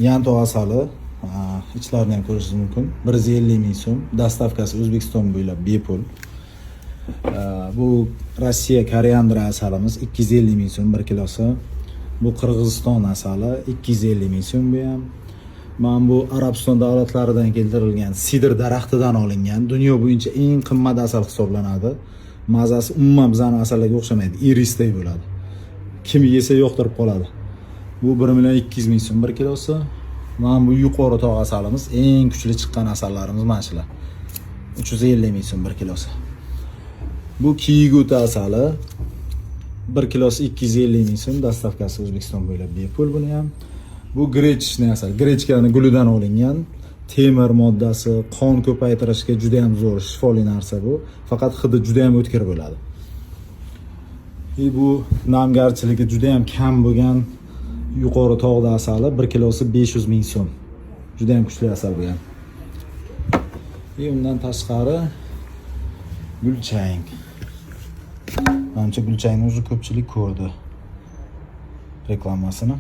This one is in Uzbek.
Yantoq asali, ichlarini ham ko'rishingiz mumkin. 150 ming so'm. Доставка si O'zbekiston bo'ylab bepul. Bu Rossiya koriandr asalimiz, 250 ming so'm 1 kilosi. Bu Qirg'iziston asali, 250 ming so'm bu ham. Mana bu Arabiston davlatlaridan keltirilgan sidr daraxtidan olingan, dunyo bo'yicha eng qimmat asal hisoblanadi. Mazasi umuman bizani asallarga o'xshamaydi, irisdek bo'ladi. Kim yesa, yoqtirib qoladi. Bu 1 million 200 ming so'm 1 kilosi. Mana bu yuqori tog' asalimiz, eng kuchli chiqqan asallarimiz mana shular. 350 ming so'm 1 kilosi. Bu kiyik o'ti asali, 1 kilosi 250 ming so'm, доставка si O'zbekiston bo'ylab bepul buni ham. Bu гречишный asal, гречка ni gulidan olingan. Temir moddasi, qon ko'paytirishga juda ham zo'r, shifoli narsa bu. Faqat hidi juda ham o'tkir bo'ladi. И bu namgarchiligi juda ham kam bo'lgan yuqori tog'da asali, 1 kilosi 500 ming so'm. Juda ham kuchli asal bu ham. И undan tashqari gulchang. Manimcha, gulchangni o'zi ko'pchilik ko'rdi reklamasini.